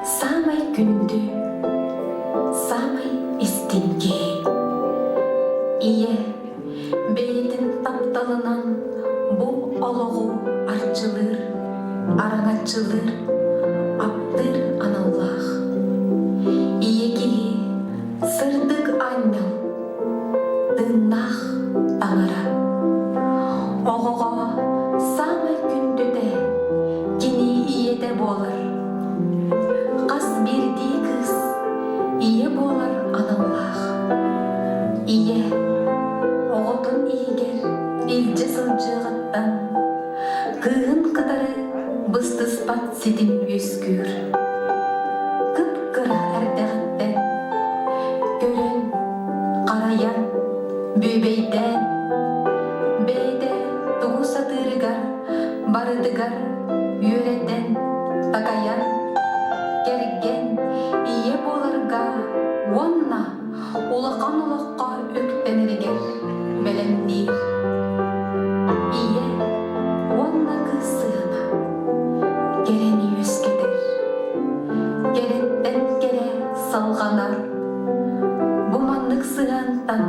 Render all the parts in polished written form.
Саамай күндү, саамай истиҥ киһи. Ийэ бэйэтин тапталынан бу олоҕу арчылыыр, араҥаччылыыр, аптыыр аналлаах. Ийэ киһи сырдык аанньал, тыыннаах таҥара. Оҕоҕо саамай күндүтэ кини ийэтэ буолар. Хас биирдии кыыс ийэ буолар аналлаах. Ийэ оҕотун иһигэр илдьэ сылдьыаҕыттан кыыһын кытары быстыспат ситим үөскүүр. Кып-кыра эрдэҕиттэн көрөн, харайан, бүөбэйдээн, бэйэтэ тугу сатыырыгар барытыгар үөрэтэн, такайан, кэргэн, ийэ буоларга уонна улахан олоххо үктэнэригэр бэлэмниир. Ийэ уонна кыыс сыһыана кэрэни үөскэтэр, кэрэттэн кэрэ салҕанар. Бу маннык сыһыантан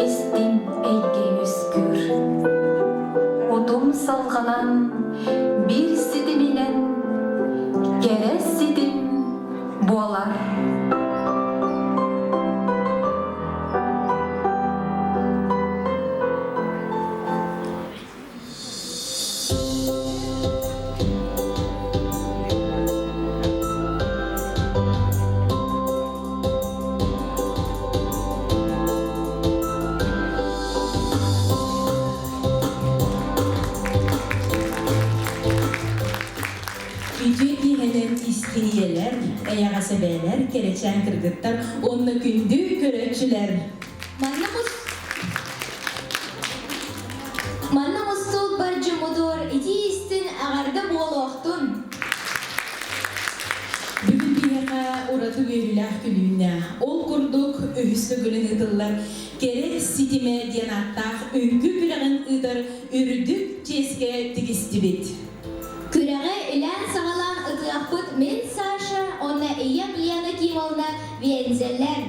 истиҥ эйгэ үөскүүр. Утум салҕанан биир ситиминэн кэрэ ситим буолар. Үтүө киэһэнэн истиҥ ийэлэр, эйэҕэс эбээлэр, кэрэчээн кыргыттар уонна күндү көрөөччүлэр! Манна Манна мустубут бар дьоммутугар итии истин эҕэрдэ буолуохтун! Бүгүн биһиэхэ ураты үөрүүлээх күн үүннэ. Ол курдук, үһүс төгүлүн ыытыллар Кэрэ ситимэ диэн ааттаах үҥкүү күрэҕин ыытар үрдүк чиэскэ тигистибит. Күрэҕи илээн-саҕалаан ытыахпыт мин Саша уонна ийэм Лена Кимовна Вензеллэр.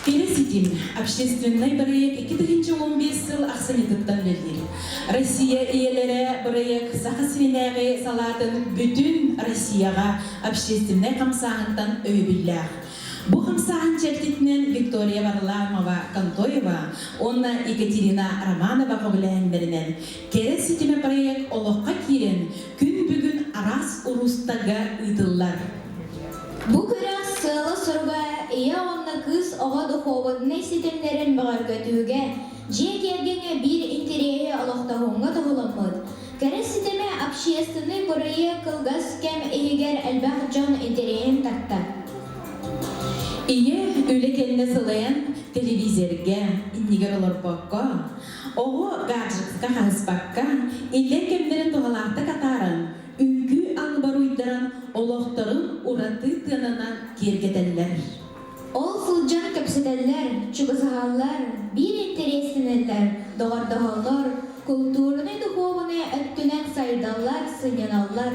Кэрэ ситим общественнай бырайыак 2015 сыл ахсынньытыттан үлэлиир. Россия ийэлэрэ бырайыак Саха сиринээҕи салаатын бүтүн Россияҕа общественнай хамсааһынтан өйөбүллээх. Бу хамсааһын чэрчитинэн Виктория Варламова Контоева уонна Екатерина Романова көҕүлээһиннэринэн Кэрэ ситимэ проект олоххо киирэн, күн бүгүн араас улуустарга ыытыллар. Бу күрэх сыала-соруга ийэ уонна кыыс оҕо духуобунай ситимнэрин бөҕөргөтүүгэ, дьиэ кэргэҥҥэ биир интэриэһи олохтооһуҥҥа туһуламмыт. Кэрэ ситимэ общественнай бырайыак кылгас кэм иһигэр элбэх дьон интэриэһин тарта. Ийэ үлэ кэннэ сылайан телевизорга иннигэр олорбокко, оҕо гаджетка хаһыспакка, иллэҥ кэмнэрин туһалаахтык атааран, үҥкүү алыбар уйдаран олохторун ураты тыананан киэргэтэллэр. Ол сылдьан кэпсэтэллэр, чугасаһаллар, биир интэриэстэнэллэр, доҕордоһоллор, култуурунай-духуобунай өттүнэн сайдаллар, сынньаналлар.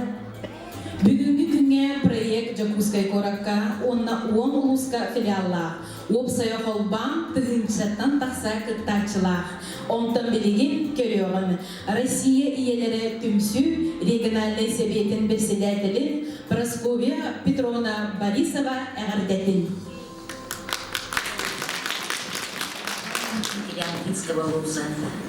Бүгүҥҥү күҥҥэ проект Дьокуускай куоракка уонна 10 улууска филиаллаах. Уопсайа холбоон тыһыынчаттан тахса кыттааччылаах. Онтон билигин көрүөҕүн Россия ийэлэрэ түмсүү региональнай сэбиэтин председателин Прасковья Петровна Борисова эҕэрдэтин. Якутского вуза,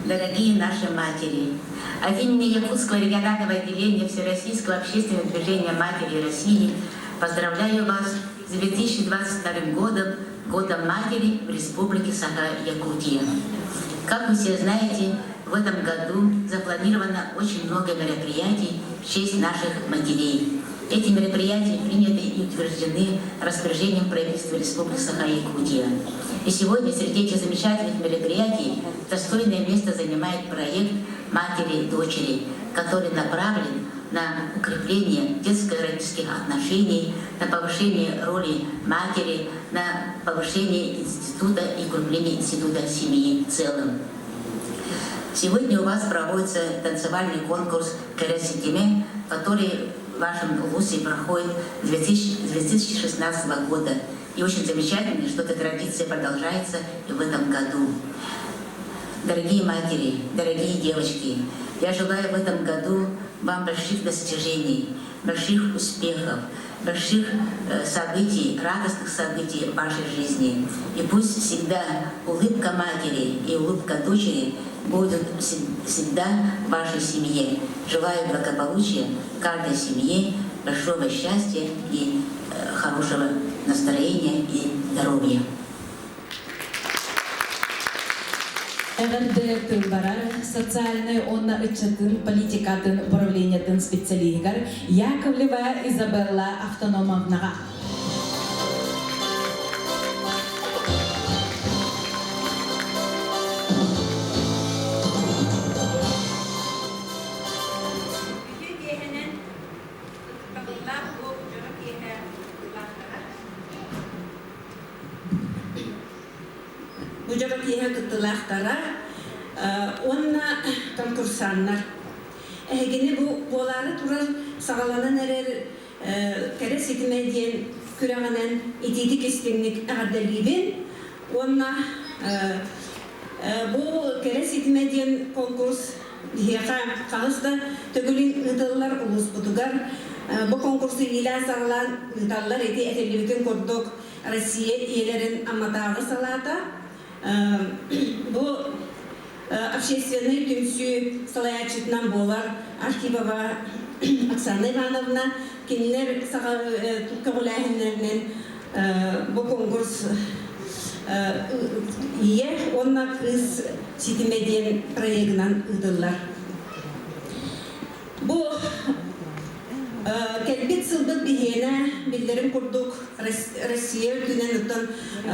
дорогие наши матери, от имени Якутского регионального отделения Всероссийского общественного движения Матери России поздравляю вас с 2022 годом, Годом Матери в Республике Саха-Якутия. Как вы все знаете, в этом году запланировано очень много мероприятий в честь наших матерей. Эти мероприятия приняты и утверждены распоряжением правительства Республики Саха-Якутия. И сегодня среди этих замечательных мероприятий достойное место занимает проект «Матери и дочери», который направлен на укрепление детско-родительских отношений, на повышение роли матери, на повышение института и укрепление института семьи в целом. Сегодня у вас проводится танцевальный конкурс «Кэрэ ситимэ». который в вашем ВУЗе проходит с 2016 года. И очень замечательно, что эта традиция продолжается и в этом году. Дорогие матери, дорогие девочки, я желаю в этом году вам больших достижений, больших успехов, больших событий, радостных событий в вашей жизни. И пусть всегда улыбка матери и улыбка дочери будут всегда в вашей семье. Желаю благополучия каждой семье, большого счастья и хорошего настроения и здоровья. Эҕэрдэ тыллара социальнай уонна ыччатын политикатын управлениетын специалиһыгар Яковлева Изабелла Автономовнаҕа. Үтүө киэһэнэн ытыктабыллаах бу дьоро киэһэ кыттыылаахтара. Бу дьоро киэһэ кыттыылаахтара уонна конкурсаннар. Эһигини бу буолаары турар саҕаланан эрэр кэрэ ситимэ диэн күрэҕинэн итиитик истиҥник эҕэрдэлиибин уонна бу кэрэ ситимэ диэн конкурс биһиэхэ хаһыс да төгүлүн ыытыллар улууспутугар бу конкурсу иилээн-саҕалаан ыыталлар ити этиллибитин курдук Россия ийэлэрин Амматааҕы салаата бу общественнай түмсүү салайааччытынан буолар Архипова Оксана Ивановна кинилэр көҕүлээһиннэринэн бу конкурс Ийэ уонна кыыс ситимэ диэн проегынан ыытыллар. Бу кэлбит сылбыт биһиэнэ биллэрин курдук Россия үрдүнэн оттон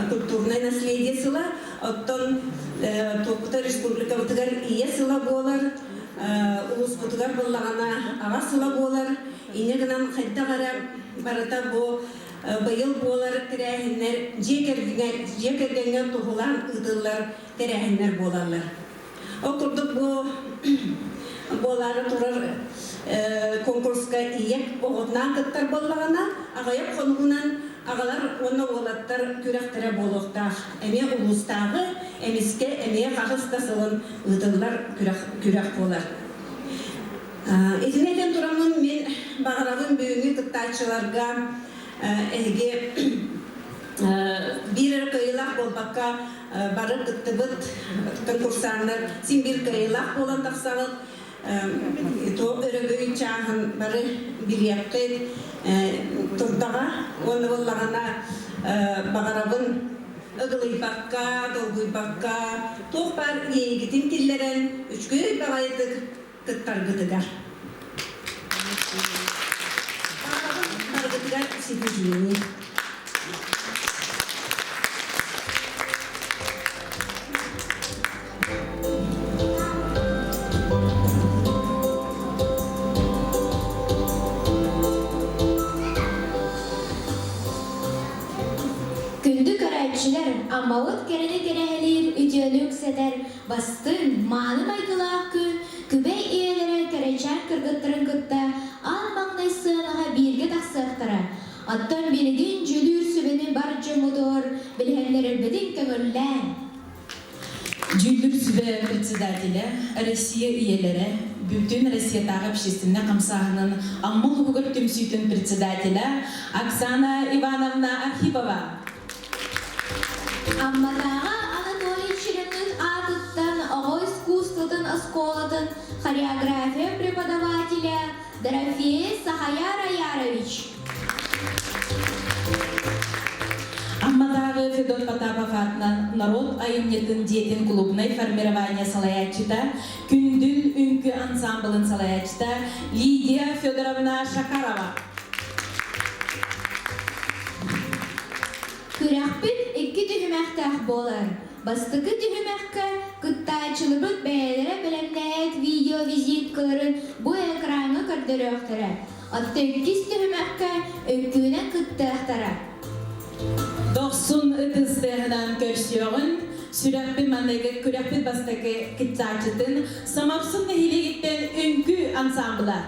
культурнай наследие сыла, оттон Туокута республикабытыгар Ийэ сыла буолар, улууспутугар буоллаҕына Аҕа сыла буолар. Инньэ гынан хайдах эрэ барыта бу быйыл буолар тэрээһиннэр дьиэ кэргэҥҥэ туһулаан ыытыллар тэрээһиннэр буолаллар. Ол курдук бу буолаары турар конкурска ийэ оҕотунаан кыттар буоллаҕына, аҕыйах хонугунан аҕалар уонна уолаттар күрэхтэрэ буолуохтаах. Эмиэ улуустааҕы, эмискэ эмиэ хаһыс да сылын ыытыллар күрэх, күрэх буолар. Итини этэн тураммын мин баҕарабын бүгүҥҥү кыттааччыларга эһиги биир эрэ кыайыылаах буолбакка бары кыттыбыт конкурсаннар син биир кыайыылаах буолан тахсаҕыт. Өрөгөй чааһын бары билиэххит турдаҕа уонна буоллаҕына баҕарабын ыгылыйбакка, долгуйбакка туох баар иэйигитин киллэрэн үчүгэй баҕайытык кыттаргытыгар. Баҕарабын барыгытыгар ситиһиини. Күндү көрөөччүлэр, Аммабыт кэрэни кэрэһэлиир, үтүөнү үксэтэр бастыҥ, мааны майгылаах күн Күбэй ийэлэрэ кэрэчээн кыргыттарын кытта аан маҥнай сыанаҕа бииргэ тахсыахтара. Оттон билигин дьүүлүүр сүбэни бар дьоммутугар билиһиннэрэрбитин көҥүллээҥ. Дьүүллүүр сүбэ председателэ, Россия ийэлэрэ, Бүтүн Россиятааҕы общественнай хамсааһынын Амма улууһугар түмсүүтүн председателэ Оксана Ивановна Архипова. Амматааҕы Анатолий Черемнин аатыттан оҕо искусствотын оскуолатын хореография преподавателэ Дорофеев Сахаяр Аярович. Амматааҕы Федот Потапов аатынан норуот айымньытын дьиэтин клубнай формирование салайааччыта, Күндүл үҥкүү ансаамбылын салайааччыта Лидия Федоровна Шакарова. Күрэхпит икки түһүмэхтээх буолар. Бастакы түһүмэххэ кыттааччыларбыт бэйэлэрэ бэлэмнээт видеовизиткаларын бу экраҥҥа көрдөрүөхтэрэ. Оттон иккис түһүмэххэ үҥкүүнэн кыттыахтара. Дохсун ытыс тыаһынан көрсүөҕүн, сүрэхпин маныгы күрэхпит бастакы кыттааччытын Самарсун нэһилиэгиттэн үҥкүү ансаамбыла.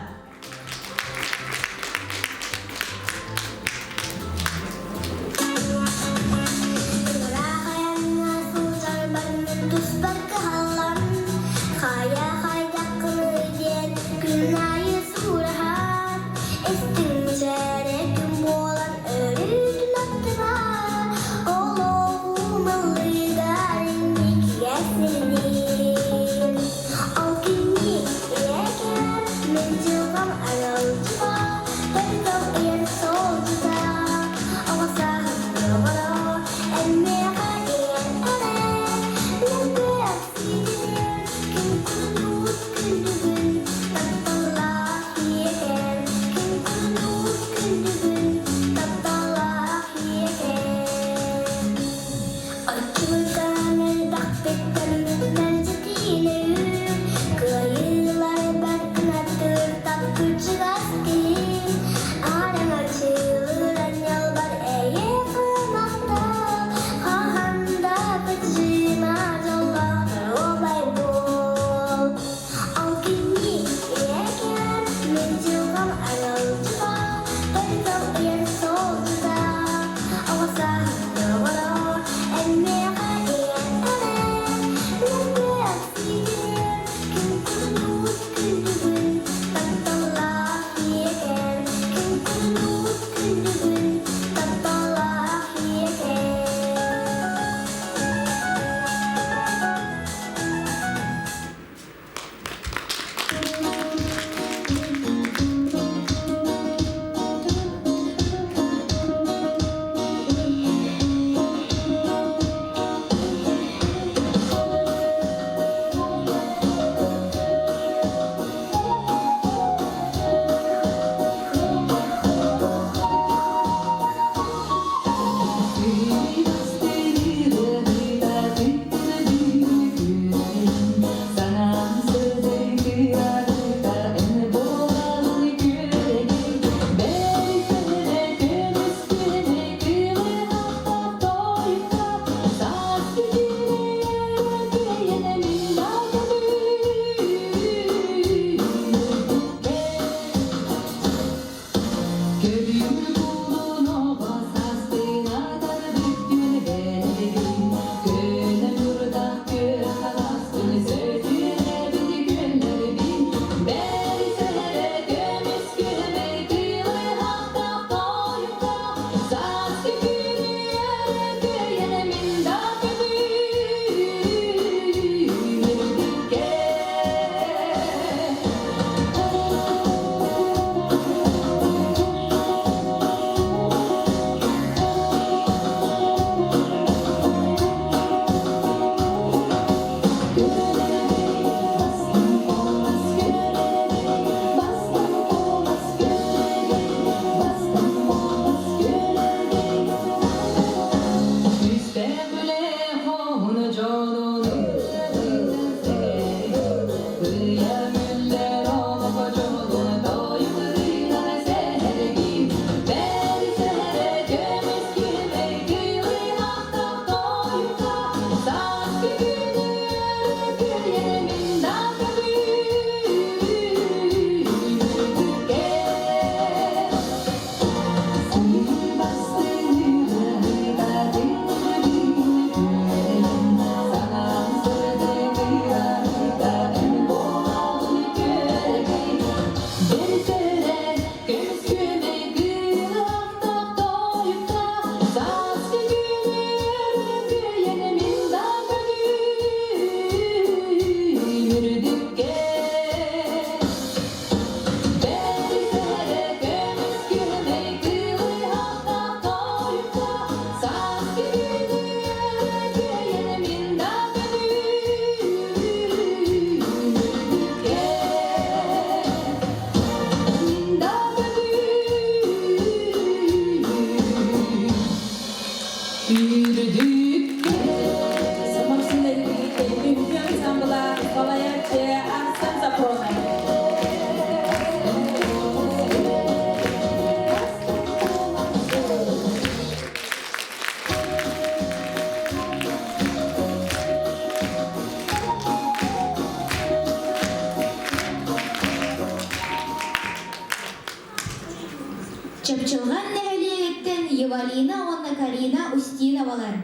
Чапчылҕан нэһилиэгиттэн Евалина уонна Карина Устиновалар.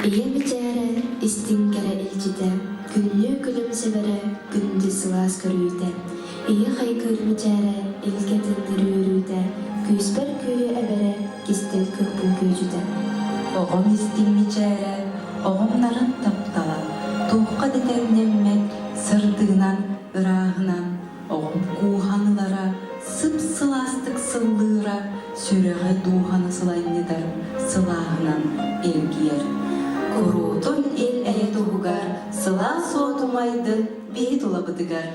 Ийэ мичээрэ, истиҥ кэрэ илдьитэ, күннүү күлүм сэбэрэ, күндү сылаас көрүүтэ, ийэ хайгыыр мичээрэ, илгэ тынныр үөрүүтэ, күүспэр күүһү эбэрэ, кистэл кыахпын күөдьүтэ. Оҕом истиҥ мичээрэ, оҕом нарын таптала, туохха да тэҥнэммэт сырдыгынан, ырааһынан. Оҕом кууһан ылара, сып-сылаастык сыллыыра, сүрэҕэ дууһаны сыланньытар сылааһынан илгийэр. Куруутун ил-эйэ туһугар сылаас уот умайдын биһи тулабытыгар.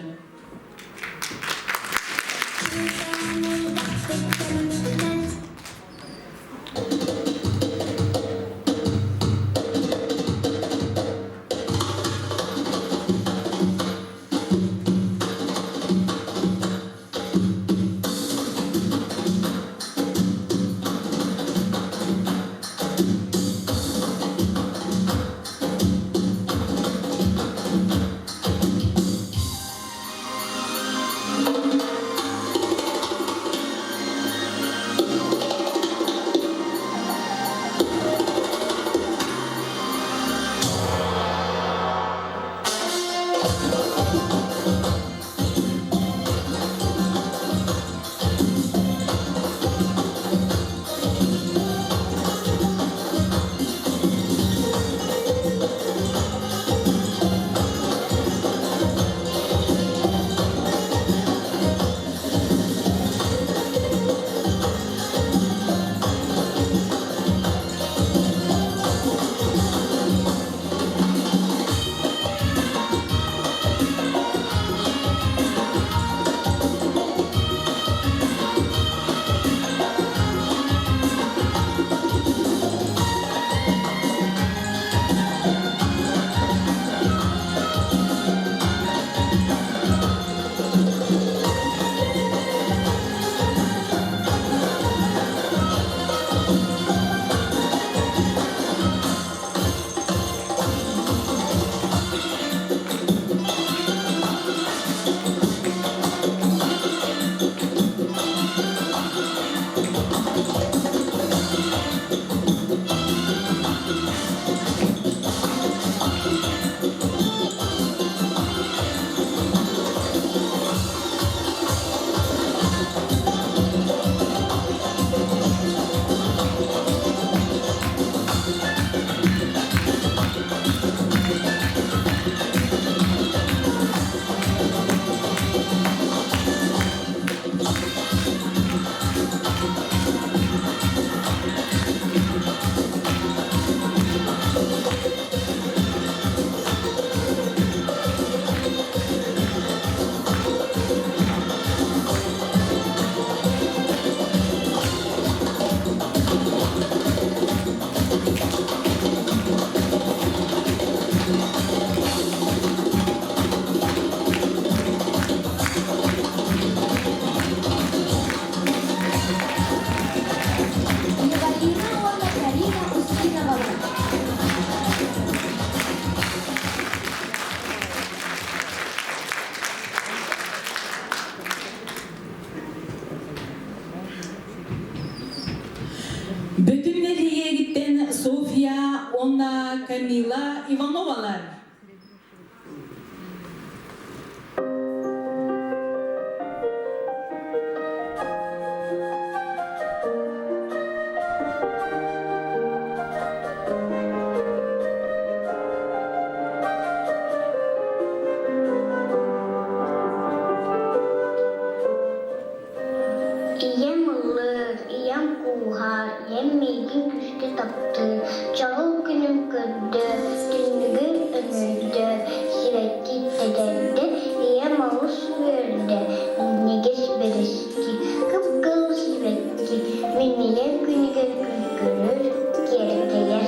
Евалина уонна Карина Устиновалар. Бүтүн нэһилиэгиттэн Софья уонна Камила Ивановалар. Ийэм ыллыыр, ийэм кууһар, ийэм миигин күүскэ таптыыр, чаҕыл күнүм көрдө, түннүгүм өҥөйдө, сибэкки тэтэрдэ, ийэм олус үөрдэ, минньигэс бэрэски, кып-кыл сибэкки, мин ийэм күнүгэр күлгүрүр, киэркэйэр.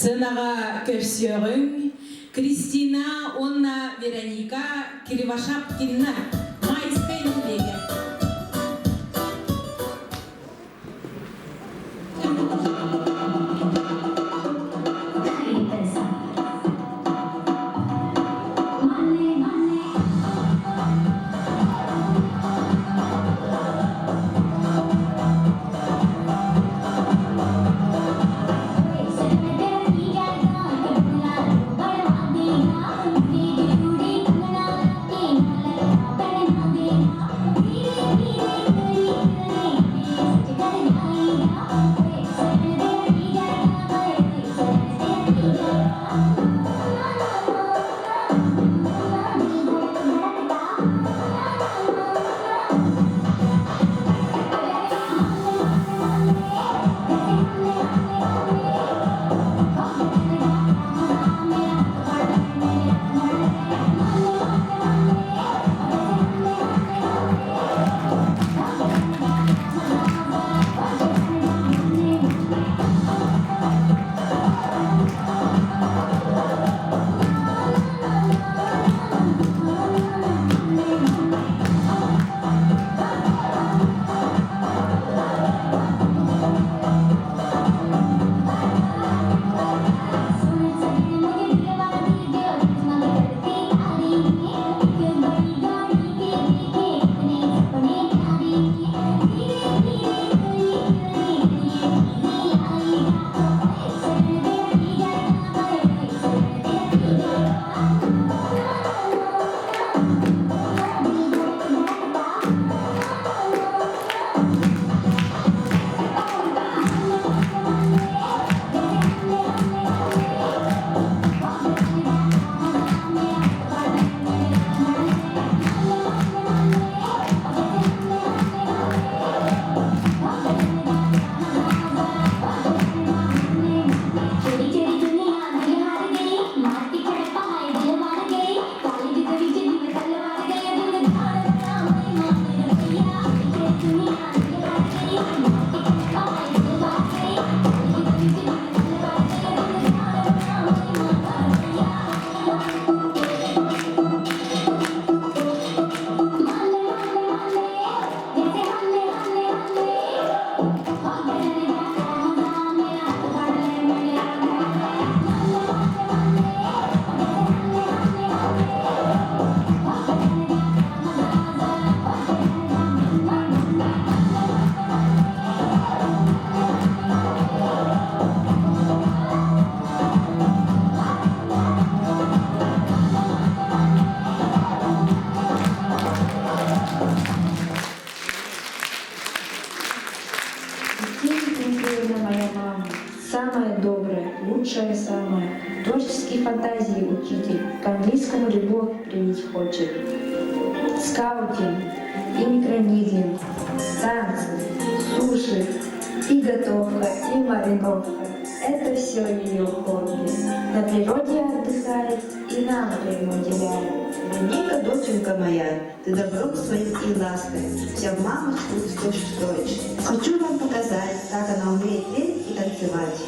Сыанаҕа көрсүөҕүҥ Кристина уонна Вероника Кривошапкиннар Майскай нэһилиэгэ. Моя мама, самая добрая, лучшая самая, творческие фантазии учитель, к английскому любовь привить хочет. Скаутинг и микронидлинг, танцы, суши, и готовка, и мариновка – это все ее хобби. На природе отдыхает и нам время уделяет. Вероника, доченька моя, ты добром своим и лаской, вся в мамочку точь в точь. Хочу вам показать, как она умеет петь и танцевать.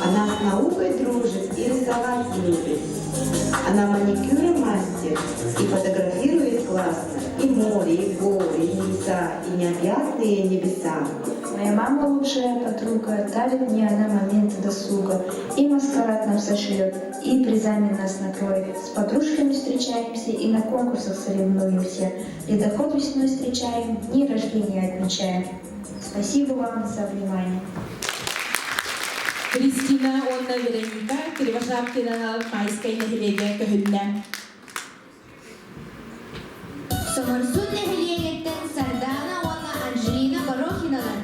Она с наукой дружит и рисовать любит. Она маникюра мастер и фотографирует классно. И море, и горы, и леса, и необъятные небеса. Моя мама лучшая подруга, дарит мне она моменты досуга. И маскарад нам сошьет, и призами нас накроет. С подружками встречаемся и на конкурсах соревнуемся. Ледоход весной встречаем, дни рождения отмечаем. Спасибо вам за внимание. Кристина уонна Вероника Кривошапкина Майскай нэһилиэгэ көһүннэ. Соморсун нэһилиэгиттэн Сардаана уонна Анжелина Борохиналар.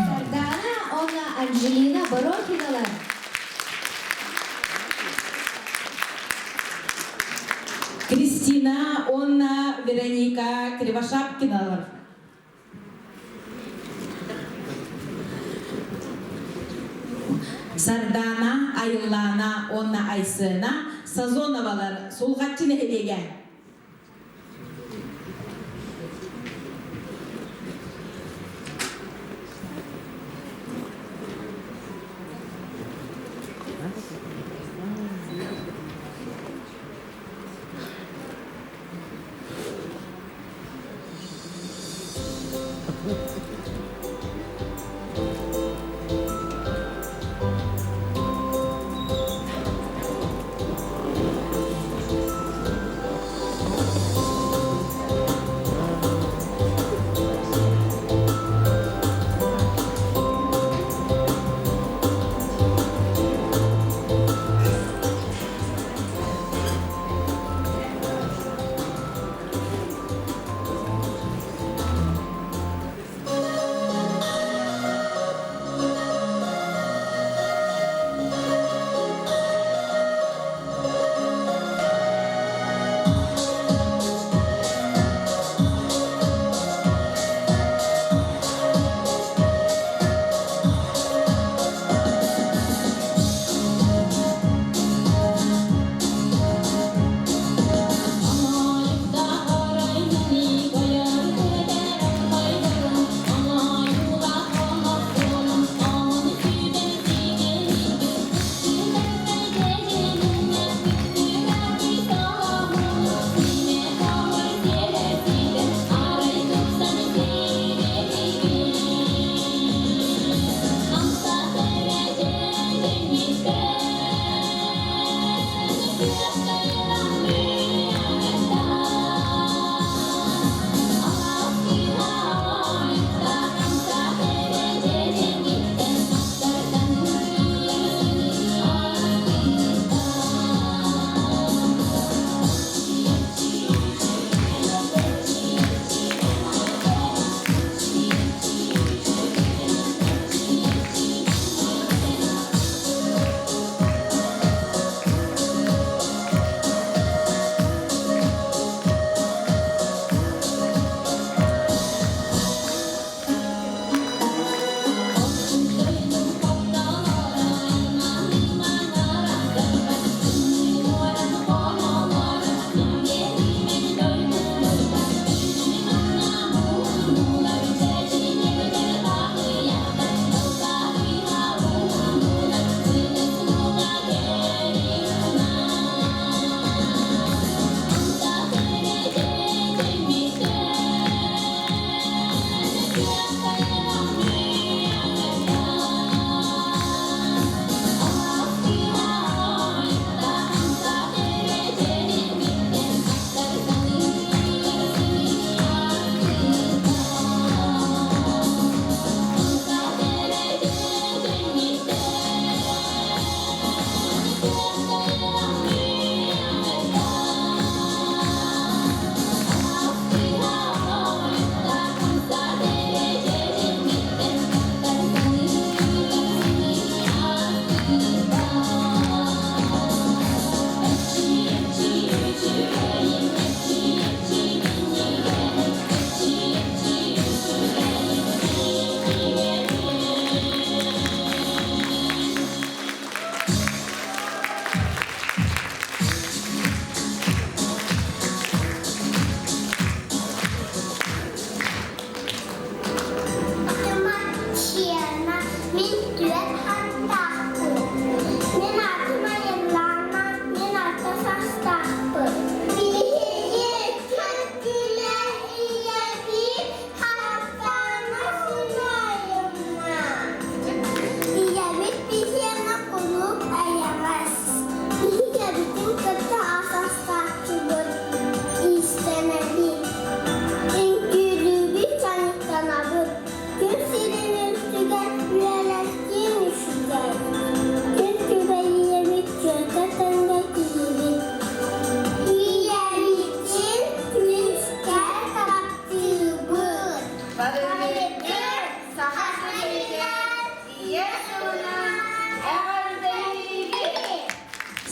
Сардаана уонна Анжелина Борохиналар. Кристина уонна Вероника Кривошапкиналар. Сардаана, Айыллаана уонна Айсына Сазоновалар Сулҕаччы нэһилиэгэ.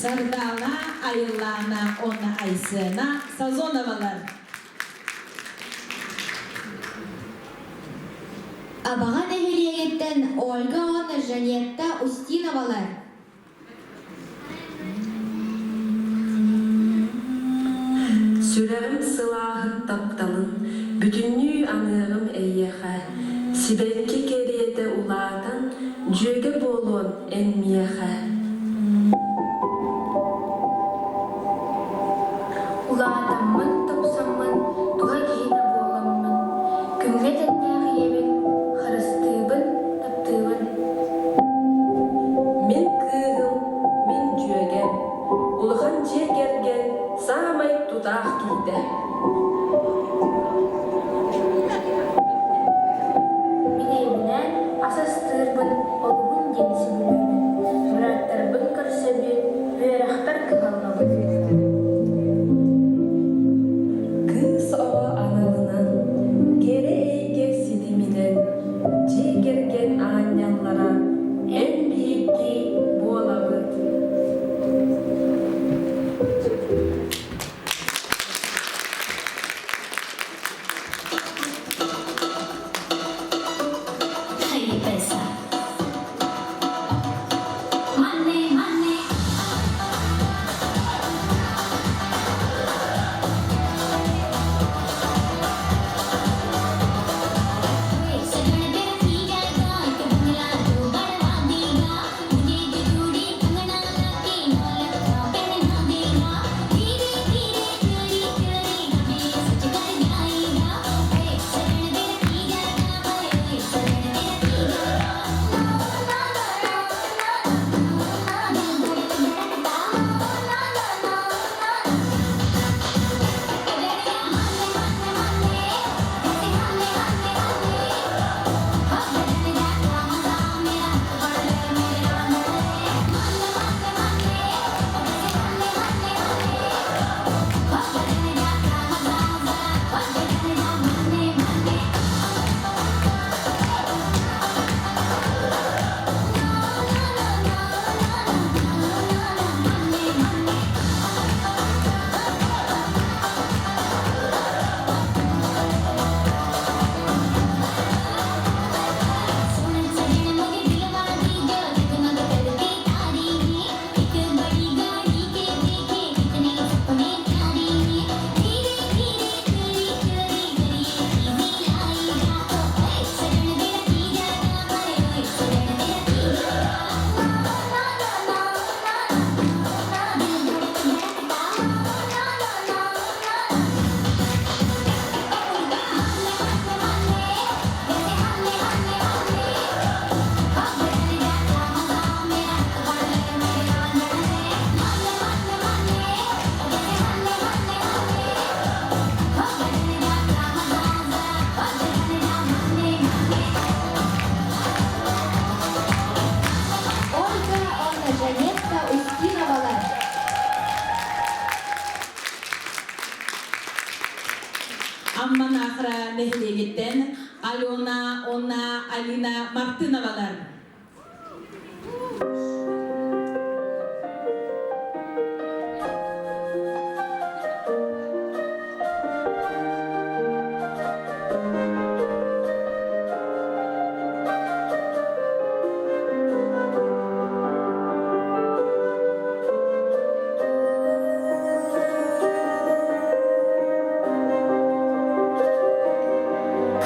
Сардаана Айыллаана уонна Айсена Сазоновалар. Абаҕа нэһилиэгиттэн Ольга уонна Жанетта Устиновалар. Сүрэҕим сылааһын тапталын бүтүннүү аныаҕым эйиэхэ, сибэкки кэриэтэ улаатан, дьүөгэ буолуон эн миэхэ. Улаатаммын, тупсаммын, туһа киһитэ буоламмын, күҥҥэ тэннээх ийэбин харыстыыбын, таптыыбын. Мин кыыһым, мин дьүөгэм, улахан дьиэ кэргэн саамай тутаах киһитэ. Мин ийэбинээн ас астыырбын олуһун диэн сөбүлүүбүн, бырааттарбын көрсөбүн, үөрэхпэр кыһаллабын. Кыыс оҕо аналынан, кэрэ эйгэ ситиминэн, дьиэ кэргэн аанньаллара эн биһикки буолабыт. Money, money. Ольга уонна Жанетта Устиновалар. Амма Наахара нэһилиэгиттэн Алена уонна Алина Мартыновалар.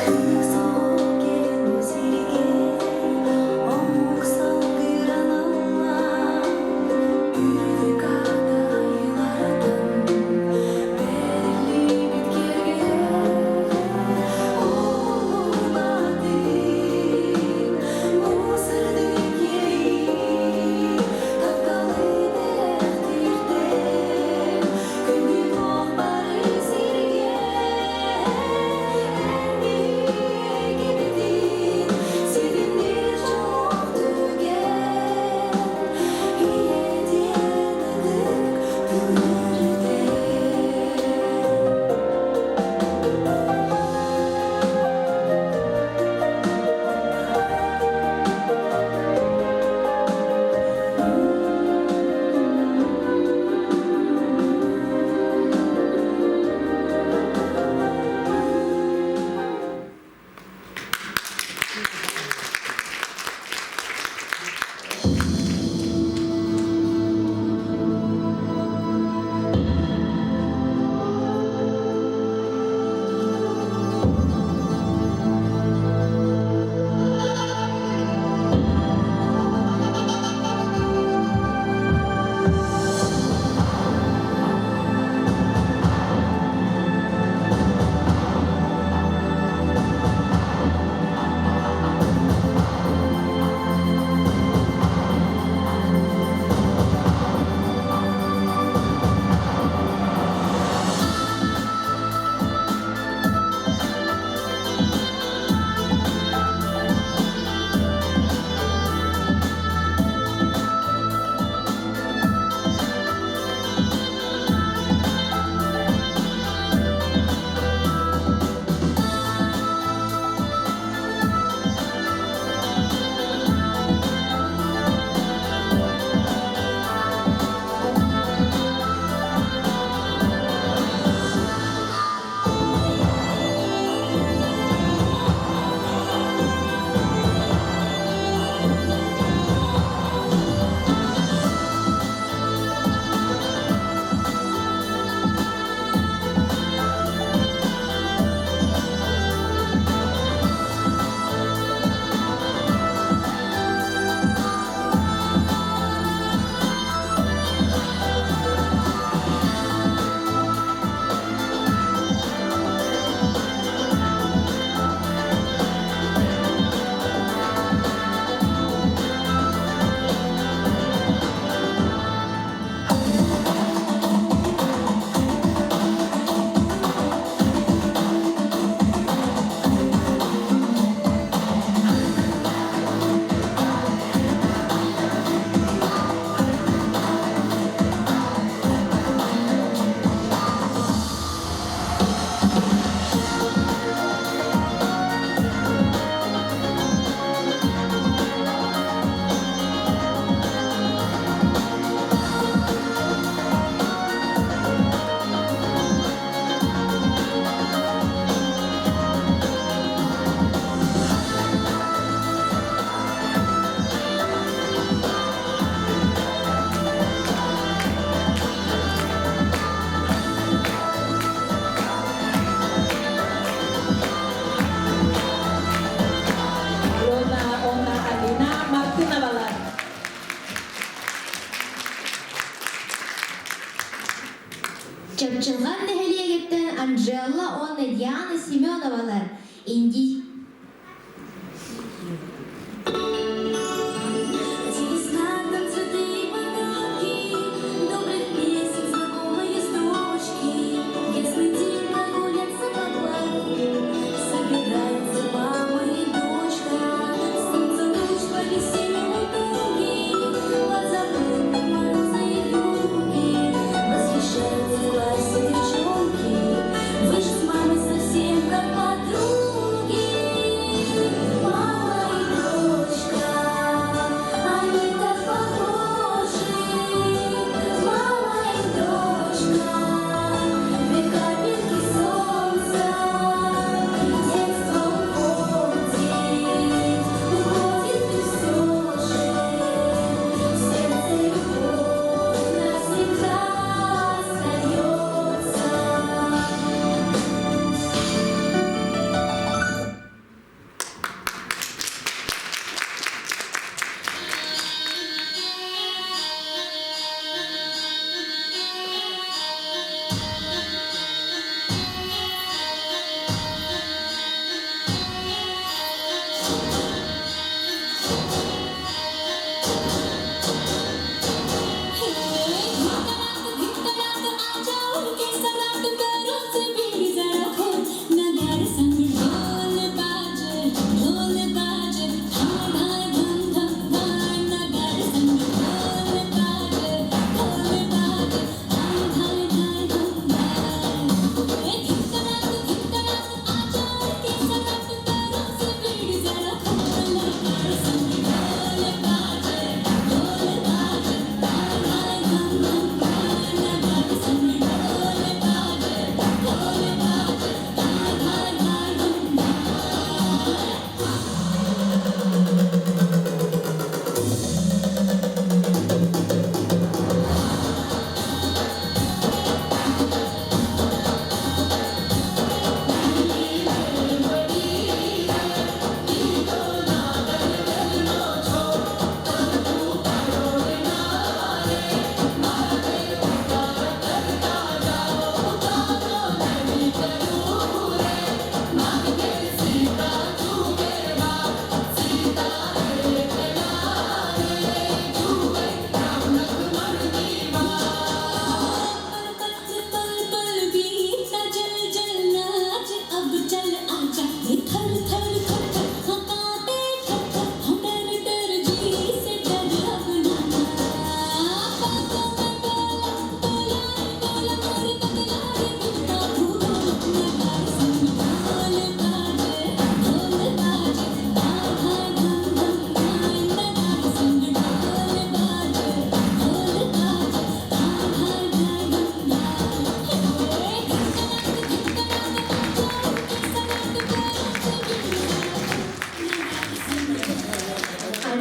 Кыыс оҕо кэлин сиргэ омук салгыыр.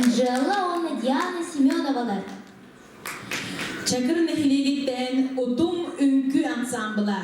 Анжела уонна Диана Семеновалар. Чакыр нэһилиэгиттэн Утум үҥкүү ансаамбыла.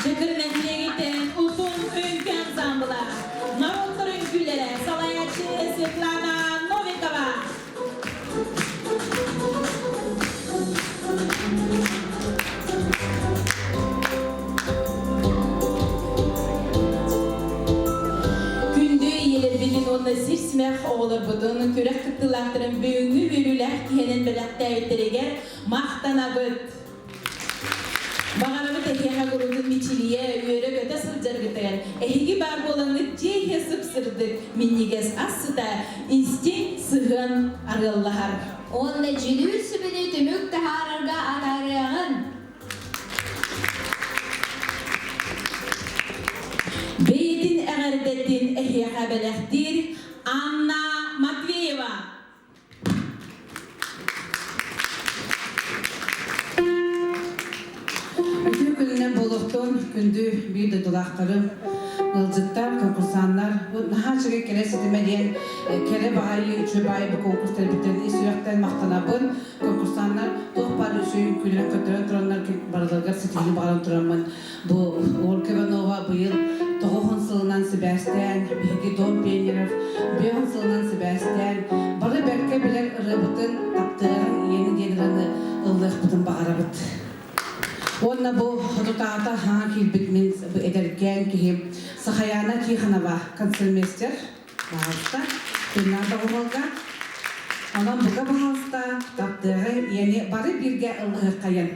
Чакыр нэһилиэгиттэн Утум үҥкүү ансаамбыла, норуоттар үҥкүүлэрэ, салайааччы Светлана Новикова. Күндү ийэлэрбитин уонна сир-симэх оҕолорбутун күрэх кыттыылаахтарын бүгүҥҥү үөрүүлээх киһинэн бэлэхтээбиттэригэр махтанабыт! Баҕарабыт эһиэхэ куруутун мичилийэ, үөрэ-көтө сылдьаргытыгар, эһиги баар буолаҥҥыт дьиэ иһэ сып-сырдык, минньигэс ас сыта, истиҥ сыһыан арыаллаһар. Уонна дьүлүүр сүбэни түмүк таһаарарга анаарыаҕын. Бэйэтин эҕэрдэтин эһиэхэ бэлэхтиир Анна Матвеева. Үтүө күнүнэн буолуохтун, күндү биир дойдулаахтарым, ыалдьыттар, конкурсаннар. Бу наһаа үчүгэй кэрэ ситимэ диэн кэрэ баайы, үчүгэй баайы бу конкурс тэрийбиттэрин ис сүрэхтэн махтанабын. Конкурсаннар туох баар үчүгэй үҥкүүлэрин көрдөрөн тураннар барыларыгар ситиһиини баҕаран тураммын бу Ольга Иванова быйыл 90 сылынан сибээстээн, биһиги Дом пионеров 50 сылынан сибээстээн, бары бэркэ билэр ырыабытын таптыаҕыҥ ийэни диэн ырыаны ыллыахпытын баҕарабыт. Уонна бу хотутаата хаҥа киирбит мин эдэркээн киһи Сахаяна Тихонова концертмейстер, баһаалыста, тыыннаах доҕуһуолга. Онон бука баһаалыста таптыаҕыҥ ийэни бары бииргэ ыллаһыаххайын.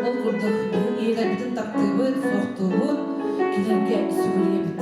Ол курдук ийэлэрбитин таптыыбыт, суохтуубут, кинилэргэ сүгүрүйэбит.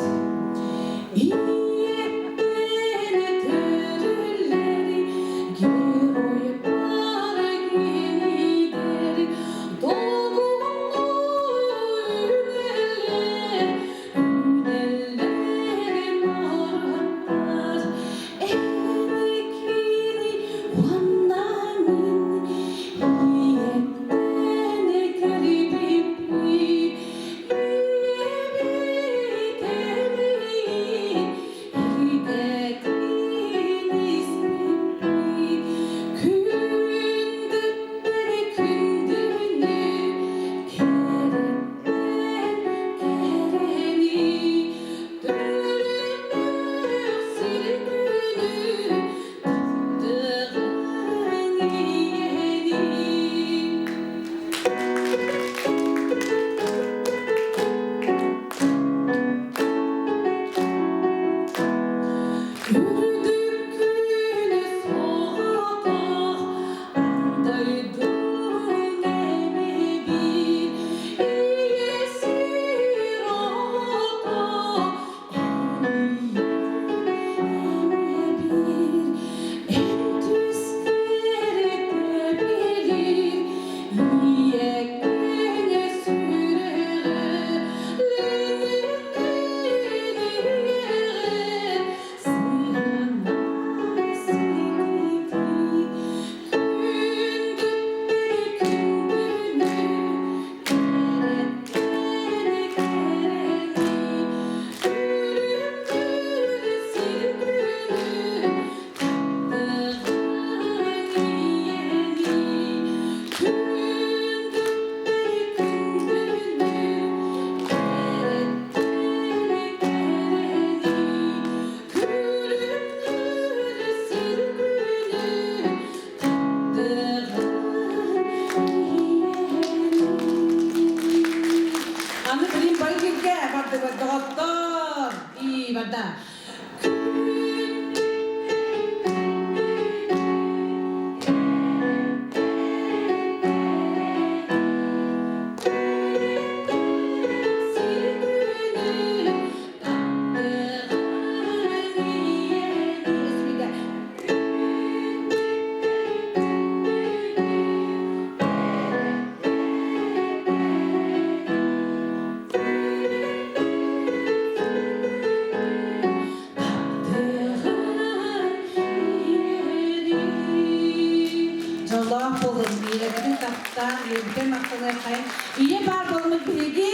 таптаан, ийэбитин махтаныаххайын. Ийэ баар буолмут биһиги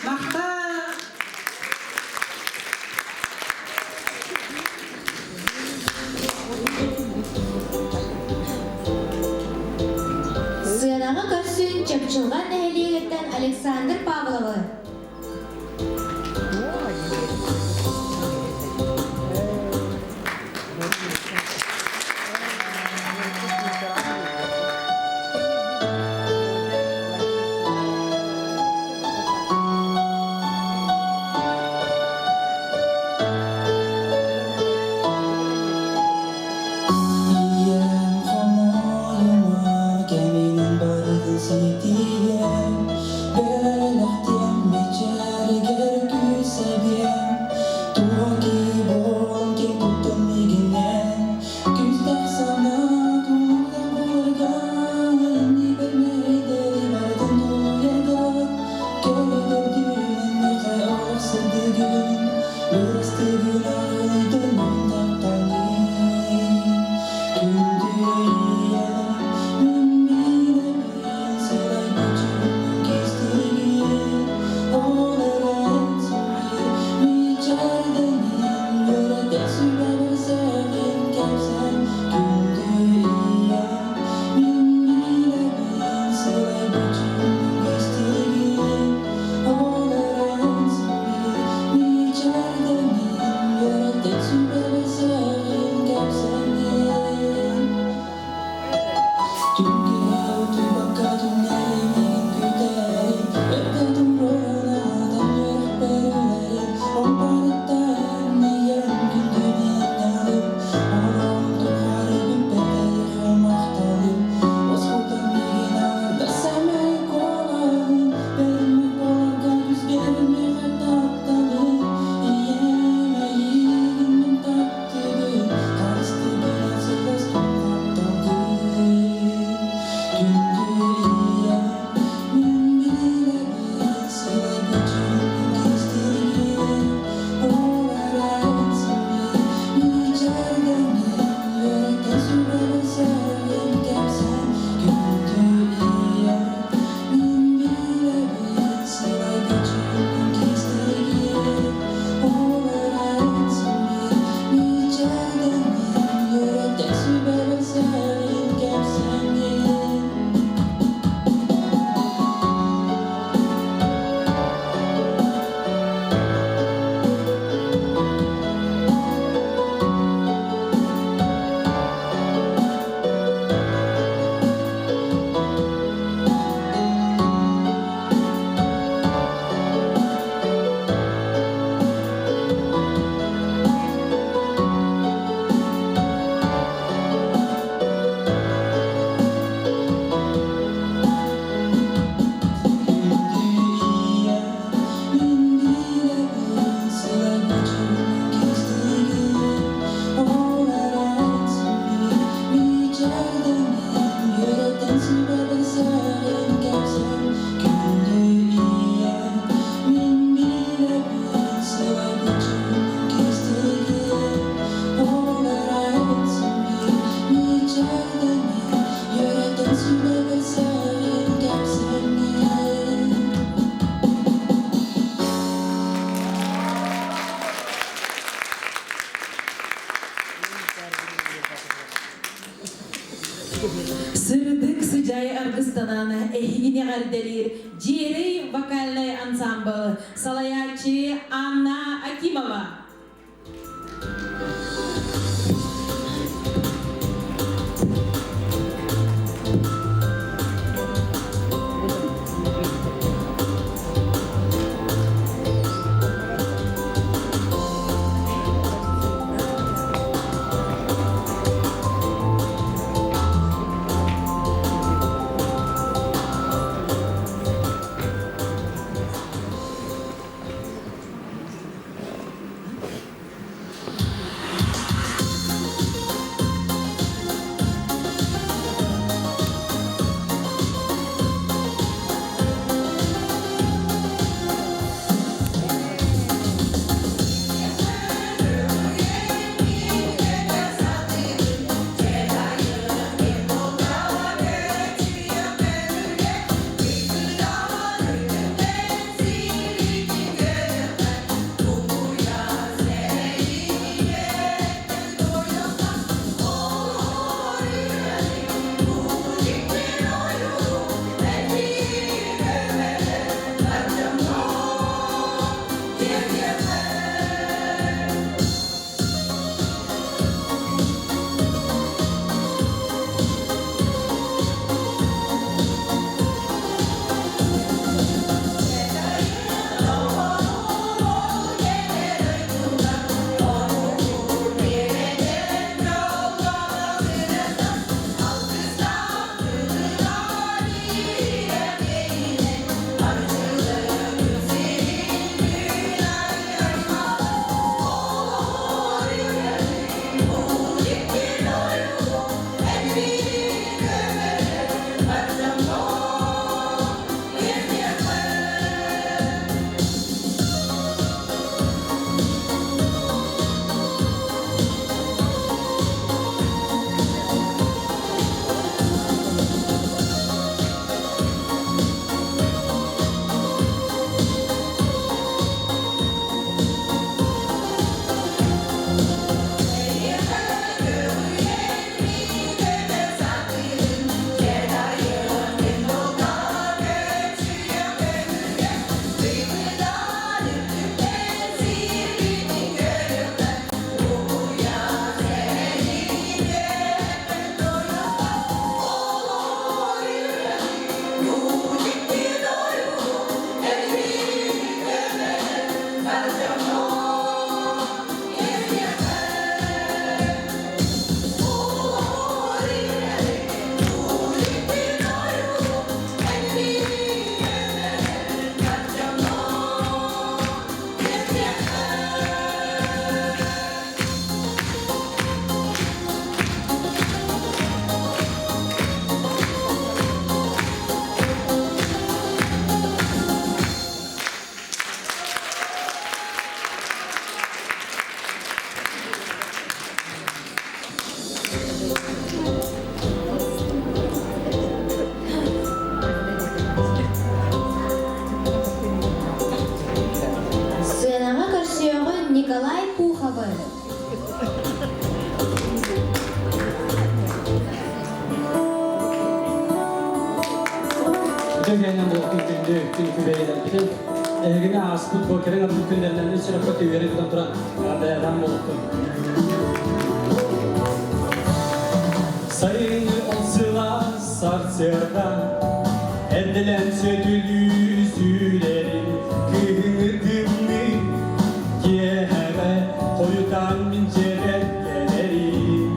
махтал! Сыанаҕа көрсүн Чапчылҕан нэһилиэгиттэн Александр Павловы. Ийэм хомойума кэминэн барытын ситиһиэм, бэлэхтиэм мичээригэр күүсэбиэм, туох киһи буолан киэн туттан миигинэн, күүстээх санаа тулуурдаах буоларга, иннибэр мэһэйдэри барытын тулуйарга, кэрэ миэхэ олох сырдыгын, бырастыы гынаҕын өйдөннүн таптаҥҥын. Күндү ийэм, мин билэбин, сылайбыт дьүһүнүн кистиигин, ол эрэн син мичээрдэнин, үөрэтэр сүбэбэр сэҕин кэпсээн. Күндү ийэм, мин билэбин, сылайбыт дьүһүнүн кистиигин, ол эрэн син мичээрдэнин, үөрэтэр сүбэбэр сэҕин кэпсээнин. Түнкэрэ утуйбакка түннэри миигин күүтэрин, эрдэ туруоран үөрэхпэр үлэрин, ол барыттан ийэм күндү миэннэҕим, олоҕум тухары бүппэт эйиэхэ махталым, осколтон миигин аҥардас сэмэй куолаһын, бэриммэт буоларга күүстээх миэхэ тапталын, ийэм эйиигин мин таптыыбын, харыстыыбын сылаас тапталгын. Күндү ийэм, мин билэбин, сылайбыт дьүһүнүн кистиигин, ол эрэн син мичээрдэнин, үөрэтэн сүбэбин сэрэҕин кэпсээн. Күндү ийэм, мин билэбин, сылайбыт дьүһүнүн кистиигин, ол эрэн син мичээрдэнин, үөрэтэн сүбэбин сэрэҕин кэпсээнин. Күндү ийэм, мин билэбин, сылайбыт дьүһүнүн кистиигин, ол эрэн син мичээрдэнин, үөрэтэн сүбэбин сэрэҕин кэпсээн. Күндү ийэм, мин билэбин, сылайбыт дьүһүнүн кистиигин, ол эрэн син мичээрдэнин, үөрэтэн сүбэбин сэрэҕин кэпсээнин. Сырдык сыдьаай аргыстанан эһигини эҕэрдэлиир Дьиэрэй вокальнай ансамбл салайааччы Анна Акимова. ылабыт. Үтүө буолтун күндү күн күбэйэлэрбитин эһигини ааспыт бу кэлин арбыт күннэринэн үс сүрэххэ түгэрэ тутан туран бэйэлээн буолуохтун. Сайыҥҥы ол сылаас сарсыарда эрдэлээн сөтүлүү сүүрэрин кыһыҥҥы тымныы киэһэбэ хойутаан мин дьиэбэр кэлэрим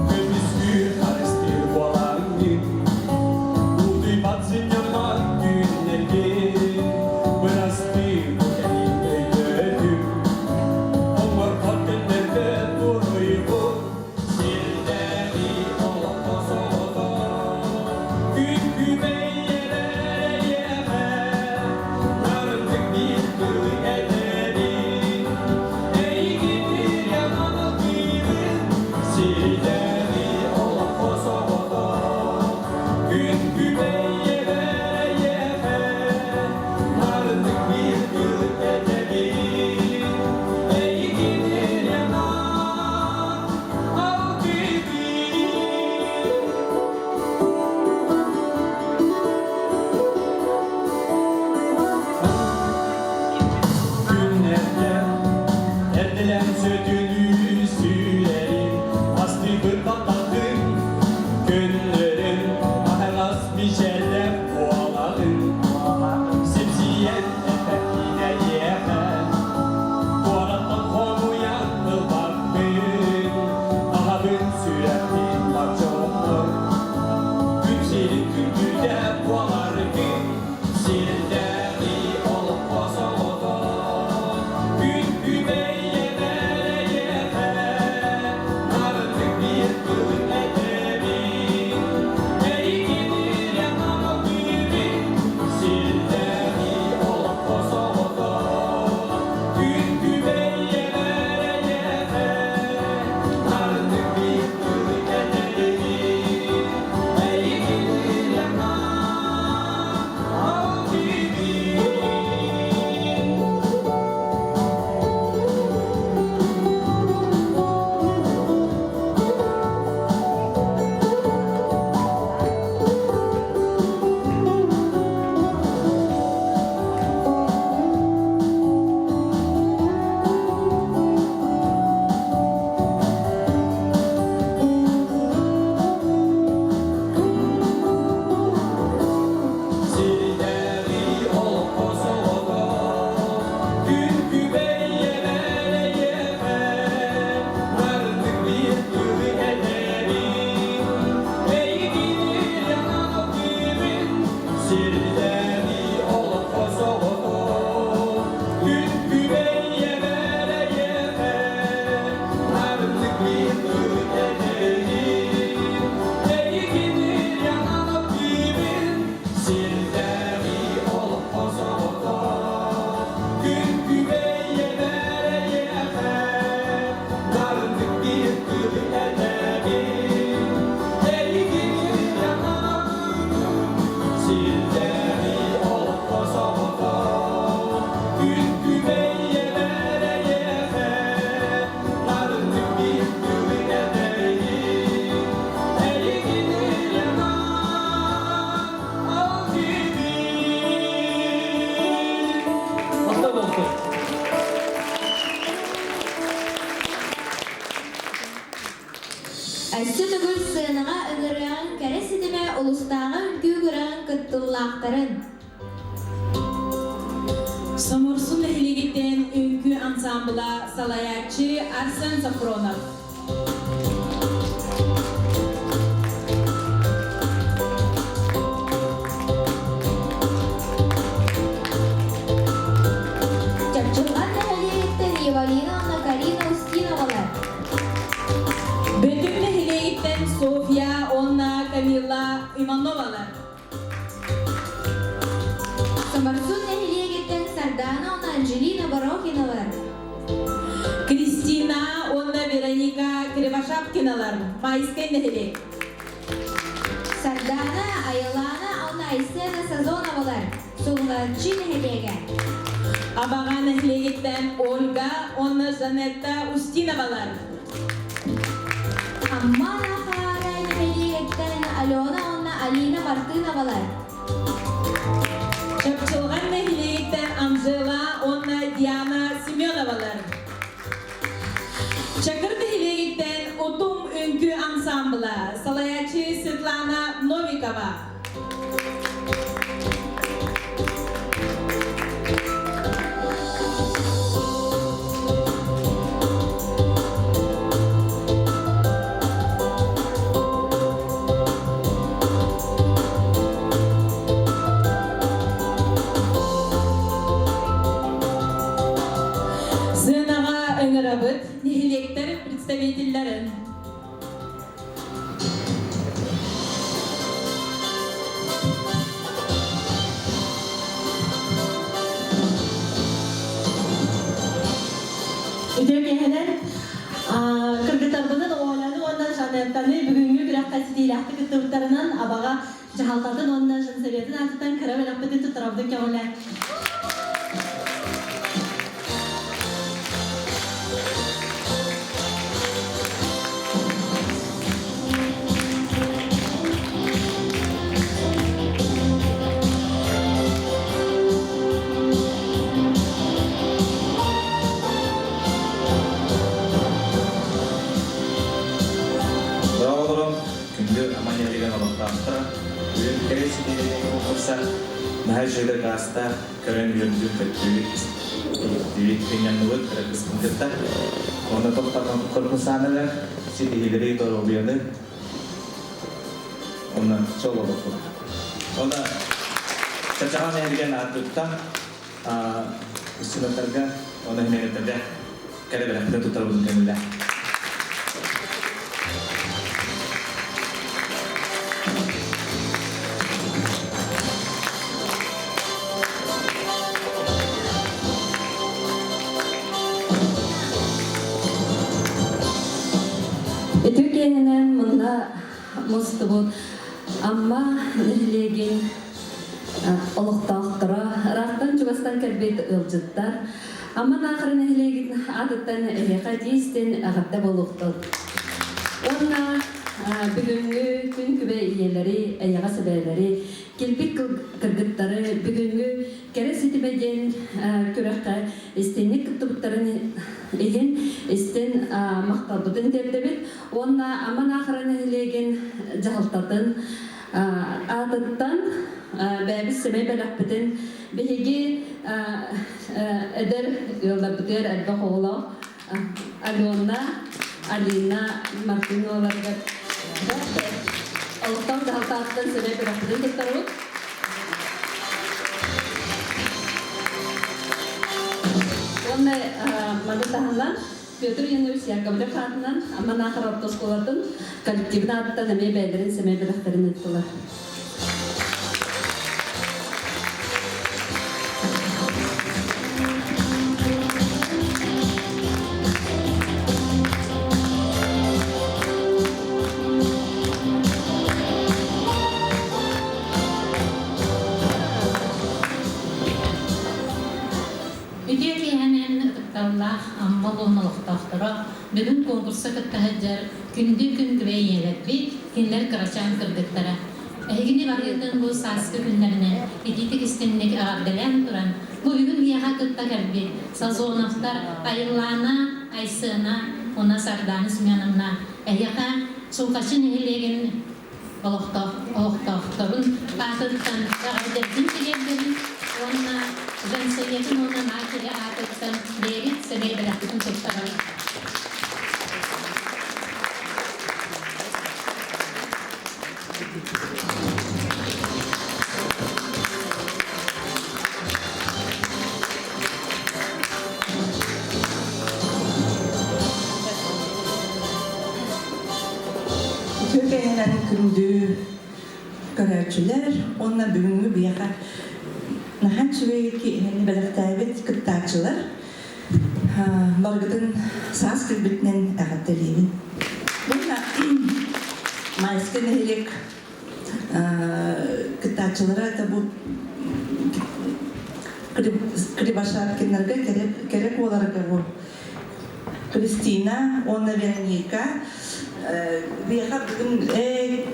көмүскүүр харыстыыр буолаҥҥын Утуйбат сынньаммат күннэргин бырастыы бу кэлин өйдөөтүм Оҥорбот күннэргэ туруйбут сирдээҕи олоххо соҕотох күн күбэй эйиэхэ нарындык биир тылы этэбин эйигин яманалыыбын сирдээҕи олоххо соҕотох күн күбэй эйиэхэ нарындык биир тылы этэбин эйигин яман Күннэрдэ эрдэлэн сөтүнүү сүүрэрин, астыыбыт баттатын, көннөрүн, аһаҕас мичээрдээх буолаҕын. Сипсийэн эппэккинэ иэхэ, куораттан хомуйан ылбаппын, аһабын сүрэхпин бар дьоммор. Күн сирин күндүтэ буоларгын, сирдээҕи олоххо соҕотох. Күн күбэй эйиэхэ, нарыннык биир тылы этэбин. Эйигин аналыыбын, сирдээҕи олоххо соҕотох. Күн күбэй эйиэхэ, нарыннык биир тылы этэбин. Эйигин Сирдээҕи олоххо соҕотох күн күбэй эйиэхэ нарыннык биир тылы этэбин эйигин аналыыбын сирдээҕи олоххо соҕотох күн күбэй эйиэхэ нарыннык биир тылы этэбин эйигин аналыыбын Сирдээҕи олоххо соҕотох күн күбэй эйиэхэ нарыннык биир тылы этэбин эйигин Сирдээҕи олоххо соҕотох күн күбэй эйиэхэ нарыннык биир тылы этэбин эйигин Өссө төгүл сыанаҕа ыҥырыаҕын кэрэ ситимэ улустааҕы үҥкүү күрэҕин кыттыылаахтарын. Соморсун нэһилиэгиттэн үҥкүү ансаамбыла салайааччы Арсен Софронов. Чапчылҕан нэһилиэгиттэн Евалина уонна Карина Устиновалар. Бөтүҥ нэһилиэгиттэн Софья уонна Камила Ивановалар. Соморсун нэһилиэгиттэн Сардаана уонна Анжелина Борохиналар. Кристина уонна Вероника Кривошапкиналар, Майскай нэһилиэк. Сардаана, Айылаана уонна Айсена Сазоновалар, Сулҕаччы нэһилиэгэ. Абаҕа нэһилиэгиттэн Ольга уонна Жанетта Устиновалар. Амма Наахара нэһилиэгиттэн Алена уонна Алина Мартыновалар. Чапчылҕан нэһилиэгиттэн Анжела уонна Диана Семеновалар. Чакыр нэһилиэгиттэн Утум үҥкүү ансаамбыла, салайааччы Светлана Новикова. Сыанаҕа ыҥырабыт нэһилиэктэр представителлэрин. Үтүө киэһэнэн кыргыттарбытын Оляны уонна Жанеттаны бүгүҥҥү күрэххэ ситиилээхтик кыттыбыттарынан Абаҕа дьаһалтатын уонна женсоветын аатыттан кыра бэлэхпитин туттарабытын көҕүлээн. Браво күндү Аманелиган олохтоохторо, бүгүн кэрэ ситиһиини конкурса наһаа үчүгэй гаста көрөн үөрдүм көттүбүт, иһиттибит, сынньанныбыт кыра кытта. Онно тоқтатан корпусаналар ситиһиилэри доруобуйаны онно чололоппут. Онно чачаҕан эһэрген ааттыттан устудаттарга, онно хинэгэттэргэ кэрэ бэлэхтэ туттарбытын көҥүллээ. Үтүө киэһэнэн мунна мустубут Амма нэһилиэгин олохтоохторо, ыраахтан-чугастан кэлбит ыалдьыттар, Амма Наахара нэһилиэгин аатыттан эһиэхэ тиистин эҕэрдэ буолуохтун. Уонна бүгүҥҥү күн күбэй ийэлэри, эйэҕэс эбээлэри, килбик кыргыттары бүгүҥҥү Кэрэ ситимэ диэн күрэххэ истиҥник кыттыбыттарын иһин истин махталбытын тиэрдэбит уонна Амма Наахара нэһилиэгин дьаһалтатын аатыттан бэйэбит сэмэй бэлэхпитин биһиги эдэр ыалларбытыгар элбэх оҕолоох Алена, Алина Мартыноваларыгар олохтоох дьаһалта аатыттан сэмэй бэлэхпитин туттарабыт. Уонна маны таһынан Петр Янович Яковлев аатынан Амма Наахара орто оскуолатын коллективын аатыттан эмиэ бэйэлэрин сэмэй бэлэхтэрин ыыттылар. Үтүө киэһэнэн ытыкталлаах Амма улууһун олохтоохторо бүгүн конкурса кытта сылдьар күндү күн күбэй ийэлэрбит, кинилэр кырачаан кыргыттара. Эһигини барыгытын бу сааскы күннэринэн итиитик истиҥник эҕэрдэлээн туран, бу бүгүн биһиэхэ кытта кэлбит Сазоновтар Айыллаана, Айсена уонна Сардаана Семеновна эһиэхэ Сулҕаччы нэһилиэгин олохтоохторун аатыттан эҕэрдэбитин тириэрдэбин уонна женсоветын уонна матери аатыттан бэйэбит сэмэй бэлэхпитин туттарабыт. Үтүө кэһэнэн күндү көрөөччүлэр уонна бүгүҥҥү биһиэхэ наһаа үчүгэй киэһэни бэлэхтээбит кыттааччылар барыгытын саас кэлбитинэн эҕэрдэлиибин. Уонна Майскай нэһилиэк кыттааччылара это бу. Кривошапкиннарга кэрэ куоларга бу Кристина уонна Вероника биһиэхэ бүгүн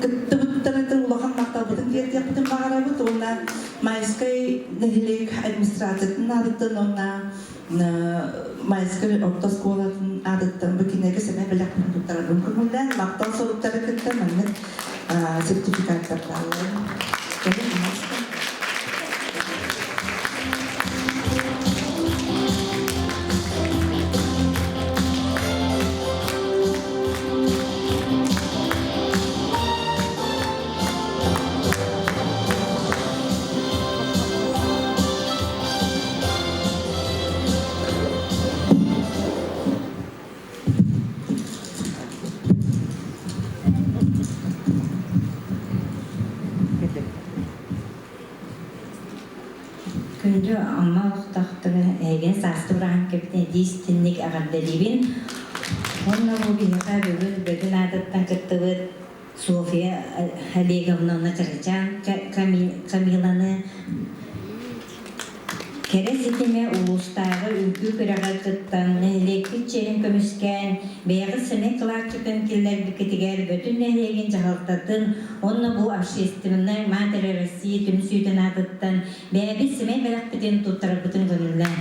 кыттыбыттарытын улахан махталбытын тиэрдиэхпитин баҕарабыт уонна Майскай нэһилиэк администрациятын аатыттан уонна Майскай орто оскуолатын аатыттан бу кинигэ сэмэй бэлэхпин туттарарбын көҥүллээн махтал суруктары кытта маннык сертификаттар бааллар. Кэлин Күндү Амма олохтоохторо эһигини сааскы бырааһынньыккытын итии истинник эҕэрдэлиибин. Уонна бу биһиэхэ бүгүн Бөтүн аатыттан кыттыбыт Софья Олеговна Чарычан Камиланы Кэрэ ситимэ улуустааҕы үҥкүү күрэҕэр кыттан, нэһилиэкпит чиэһин көмүскээн, бэйэҕит сэмэй кылааччытын киллэрбиккитигэр Бөтүн нэһилиэгин дьаһалтатын уонна бу общественнай Матери России түмсүүтүн аатыттан бэйэбит сэмэй бэлэхпитин туттарарбытын көҥүллээҥ.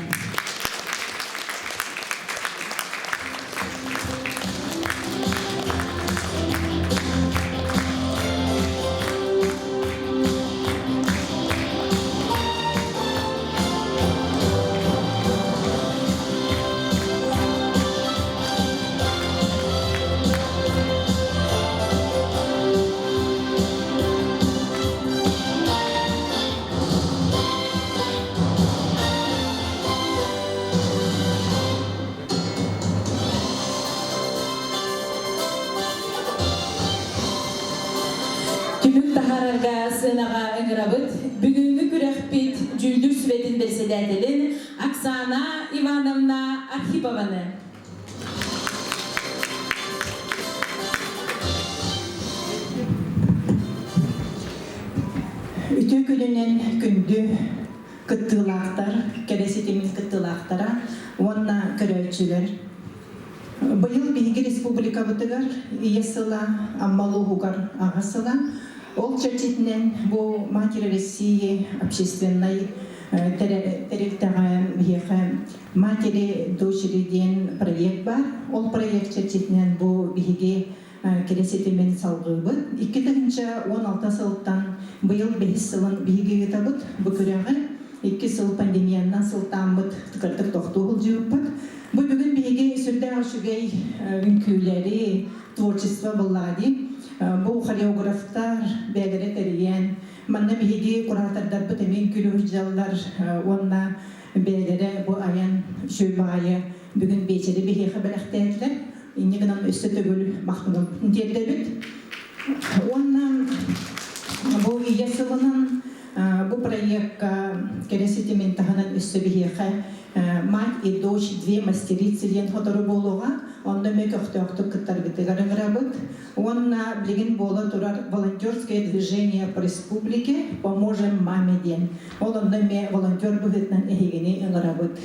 Түмүк таһаарарга сыанаҕа ыҥырабыт. Бүгүҥҥү күрэхпит дьүүллүүр сүбэтин бэрэссэдээтэлин Оксана Ивановна Архипованы. Үтүө күнүнэн күндү кыттыылаахтар, кэрэ ситимин кыттыылаахтара уонна көрөөччүлэр. Быйыл биһиги республикабытыгар Ийэ сыла, Амма улууһугар Аҕа сыла. Ол чэрчитинэн бу Матери России общественнай тэрилтэҕэ биһиэхэ Матери дочери диэн проект баар. Ол проект чэрчитинэн бу биһиги кэрэ ситимин салгыыбыт. 2016 сылтан быйыл бэһис сылын биһиги ыытабыт бу күрэҕи. Икки сыл пандемиянан сылтааммыт кырдык тохтуу сылдьыбыппыт. Бу бүгүн биһиги сүрдээх үчүгэй үҥкүүлэри, творчество буллаҕа дии. Бу хореографтар бэйэлэрэ тэрийэн, манна биһиги куратордарбыт эмиэ үҥкүүлүү сылдьаллар уонна бэйэлэрэ бу айан үчүгэй баҕайы бүгүн биэчэри биһиэхэ бэлэхтээтилэр. Инньэ гынан өссө төгүл махтанабын тиэрдэбит. Уонна бу ийэ сылынан бу проекка кэрэ ситимин таһынан өссө биһиэхэ «Мать и дочь две мастерицы» диэн сотору буолуоҕа. Онно эмиэ көхтөөхтүк кыттаргытыгар ыҥырабыт. Уонна билигин буола турар волонтерское движение по республике «Поможем маме» диэн. Ол онно эмиэ волонтер быһыытынан эһигини ыҥырабыт.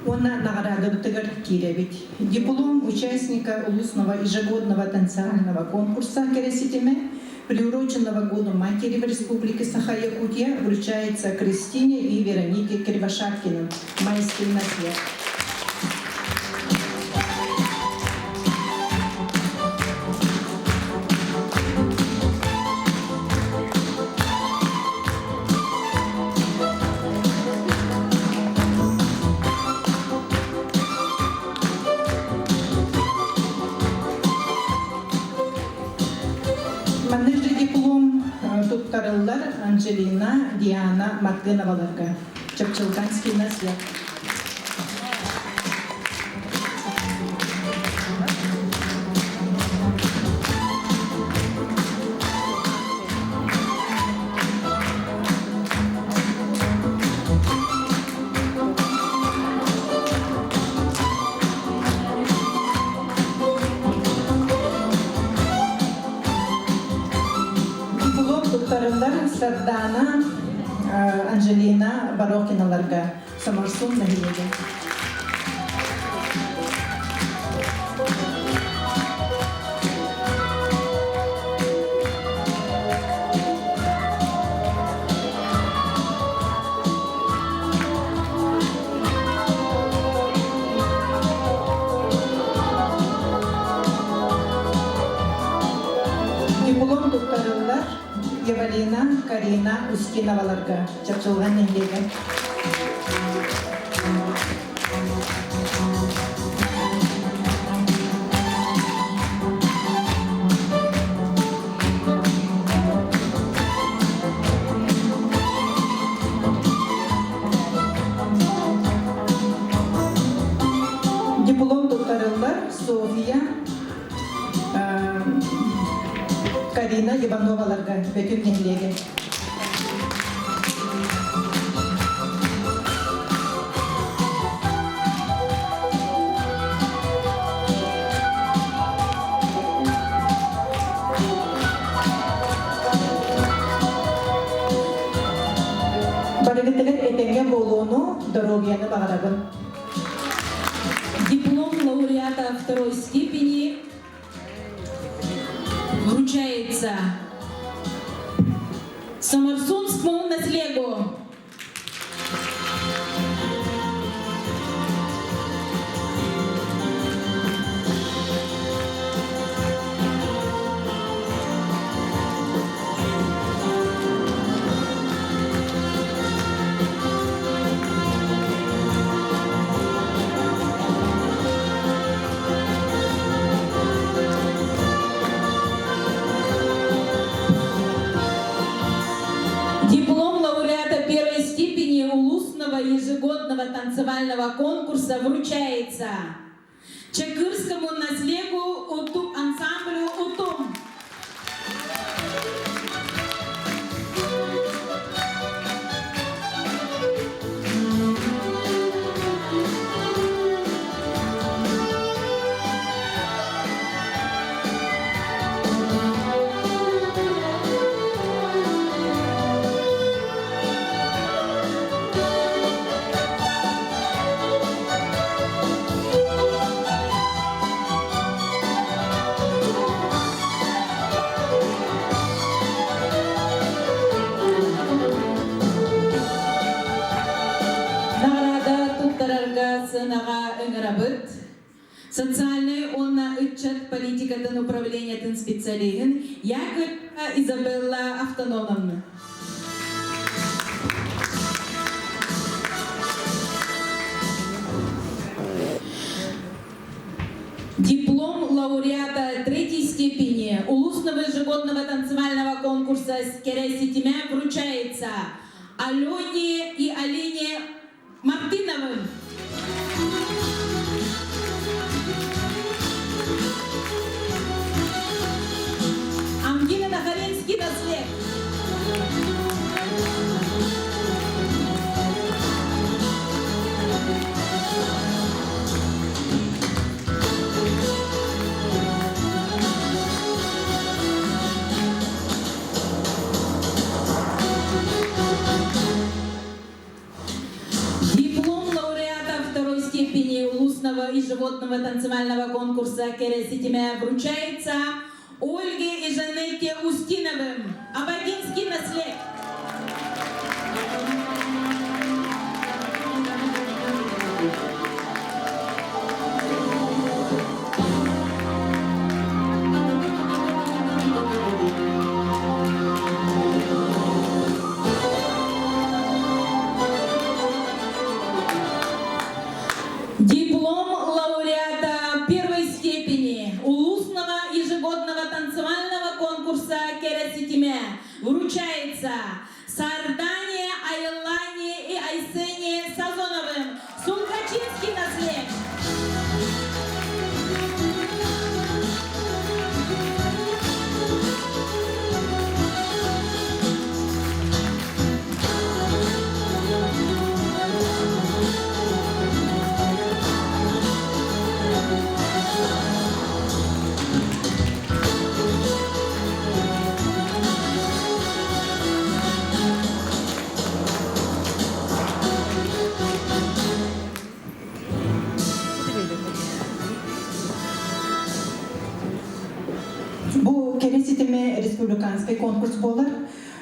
Уонна наҕараадабытыгар киирэбит. Диплом участника улусного ежегодного танцевального конкурса «Кэрэ ситимэ», приуроченного Году матери в Республике Саха-Якутия, вручается Кристине и Веронике Кривошапкиным. Майский наслед. Маннык же диплом туттарыллар Анжелина, Диана Мартыноваларга. Чапчылганский наслед. Диплом туттарыллар Сардаана Анжелина Барокиналарга Соморсун нэһилиэгэ. Диплом туттарыллар Евалина, Карина Устиноваларга Чапчылҕан нэһилиэгэ. Диплом туттарыллар Софья Карина Ивановаларга Бөтүн нэһилиэгэ. Барыгытыгар этэҥҥэ буолууну, доруобуйаны баҕарабын. Диплом лауреата второй степени вручается Самарсунскому наслегу. Диплом лауреата первой степени Улусного ежегодного танцевального конкурса вручается Чакырскому наслегу Утум ансамблю Утум. Наҕараада туттарарга сыанаҕа ыҥырабыт. Социальнай уонна ыччат политикатын управлениетын специалиһын Якова Изабелла Автономовна. Диплом лауреата третьей степени Улусного ежегодного танцевального конкурса «Скере ситимя» вручается Алене и Алине Мартыновым. Амгина Нахаринский наслед. Диплом лауреата второй степени Улусного и животного танцевального конкурса «Кереситимя» вручается Ольге и Жанетте Устиновым. Абагинский наслед. Диплом лауреата первой степени Улусного ежегодного танцевального конкурса «Кераситиме» вручается Сардане, Айлане и Айсене Сазоновым. Сулкачинский наслед. республиканский конкурс буолар.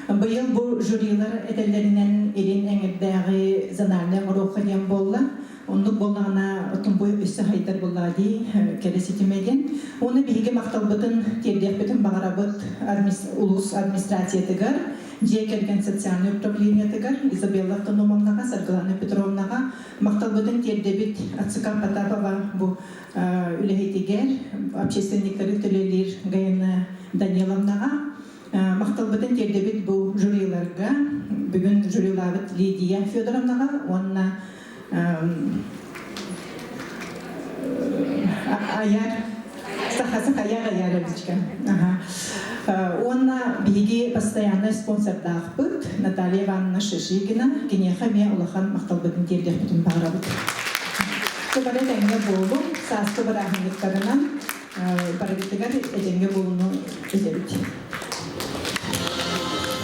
Быйыл бу жюрилар этэллэринэн Илин эҥэрдээҕи зональнай оҥоруохха диэн буолла. Оннук буоллаҕына, оттон бу өссө хайдар буоллаҕа дии, кэрэ ситимэ диэн. Уонна биһиги махталбытын тиэрдиэхпитин баҕарабыт улуус администрациятыгар, дьиэ кэргэн социальнай управлениетыгар Изабелла Автономовнаҕа, Саргылана Петровнаҕа махталбытын тиэрдэбит Ацика Потапова бу үлэһитигэр, общественниктары төлөлүүр Гаина Даниловнаҕа махталбытын тиэрдэбит бу жюриларга, бүгүн жюрилаабыт Лидия Федоровнаҕа уонна Аяр Саха Сахаяр Аяровичка. Уонна биһиги постоянный спонсордаахпыт Наталья Ивановна Шишигина. Киниэхэ эмиэ улахан махталбытын тиэрдиэхпитин баҕарабыт. Бары тэҥҥэ буолуҥ, сааскы бырааһынньыктарынан барыгытыгар этэҥҥэ буолуну.